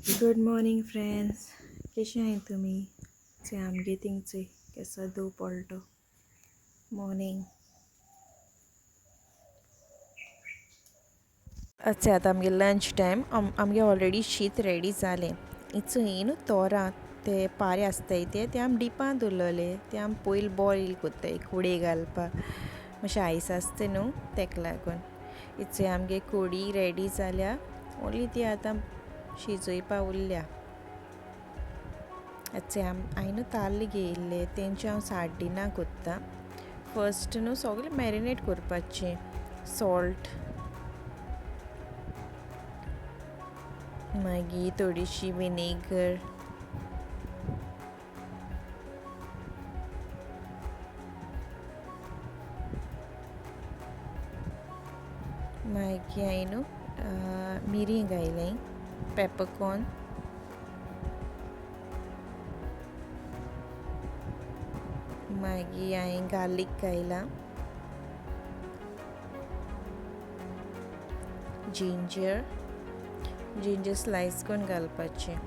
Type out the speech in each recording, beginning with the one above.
Good morning friends, कशें आहाय तुमी? चोय आमगे थिंग चोय केसो धूव पडलो तो मॉर्निंग. अच्छा आतां आमगे लंच टायम. आमगे ऑलरेडी शीत रेडी जालें. चोय न्हू तोरां ते पारे आसताय ते ते आमी डिपां दवरलेले, ते आमी पयलीं बॉयल कोत्ताय कुडे घालपाक, मातशें आयस आसता न्हू तेका लागून. चोय आमगे कोडी रेडी जाल्या, ओन्ली ती आतां शिजोवपा उरल्या. अच्छा हांवें न्हू ताल्ले घेयल्ले, तेंचे हांव साड्डिनां कोत्ता. फस्ट न्हू सगळें मॅरिनेट करपाचें, सॉल्ट, मागीर थोडीशी विनेगर, मागीर हांवें न्हू मिरी घायलें, पेपरकॉर्न, मागीर हांवें गार्लीक घायलां, जिंजर, जिंजर स्लायस करून घालपाचें.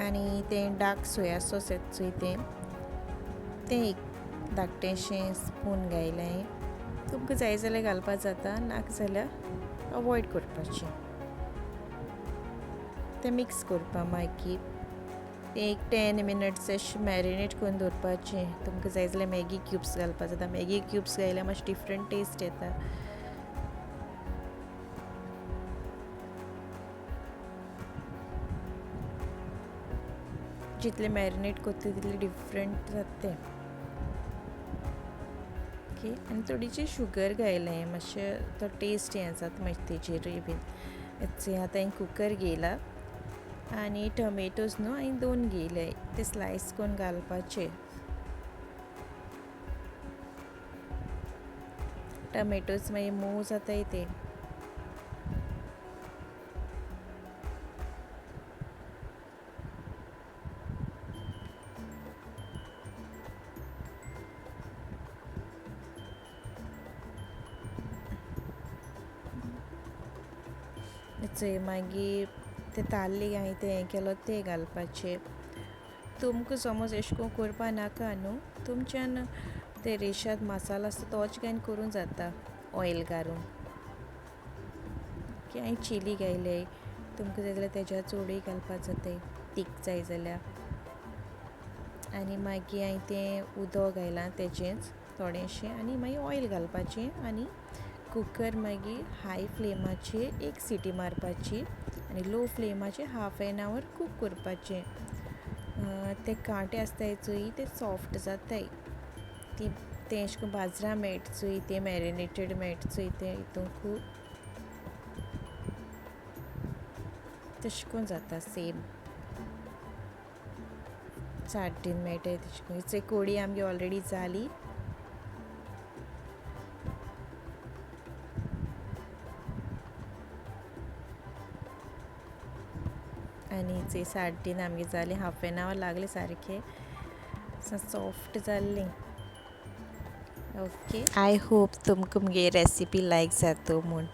आनी तें डार्क सोया सॉस येता चोय तें तें एक धाकटेंशें स्पून घायलें. तुमकां जाय जाल्यार घालपाक जाता, नाका जाल्यार अवॉयड करपाचें. तें मिक्स करपा, मागीर तें एक 10 मिनट्स अशें मॅरिनेट करून दवरपाचें. तुमकां जाय जाल्यार मॅगी क्यूब्स घालपाक जाता, मॅगी क्यूब्स घायल्यार मातशें डिफरंट टेस्ट येता. जितले मॅरिनेट करता तितले डिफरंट जाता तें. ओके, आनी थोडीशी शुगर घायलें, मातशें तो टेस्ट हें जाता मातशें तेजेरूय बीन. आतां हांवें कुकर घेयला आनी टमेटोज न्हू हांवें 2 घेयले, ते स्लायस करून घालपाचे. टमेटोज मागीर मोव जाताय ते. चोय मागीर ते ताल्ले हांवें तें हें केलो ते घालपाचे. तुमकां समज एशें कोन्न करपा नाका न्हू, तुमच्यान ते रेशाद मसालो आसता तोच घालून करूं जाता, ऑयल घालून. ओके, हांवें चिली घायले, तुमकां जाय जाल्यार तेज्या चडूय घालपाक जाता, तीख जाय जाल्यार. आनी मागीर हांवें तें उदक घायलां तेजेंच थोडेंशें, आनी मागीर ऑयल घालपाचें आनी कुकर मागीर हाय फ्लेमाचेर 1 सिटी मारपाची आनी लो फ्लेमाचेर हाफ एन our cook करपाचें. ते कांटे आसताय चोय ते सॉफ्ट जाताय. ती तें अशें करून बाजरां मेळटा चोय, तें मॅरिनेटेड मेळटा चोय, तें हितून खूब तशें करून जाता सेम साड्डीन मेळटाय तशें करून. चोय कोडी आमगे ऑलरेडी जाली. आनी चोय साड्डीन आमगे जाली, हाफ एन our लागले सारके सॉफ्ट जाल्ली. ओके, I hope तुमकां मुगे रेसिपी लायक जाता म्हूण.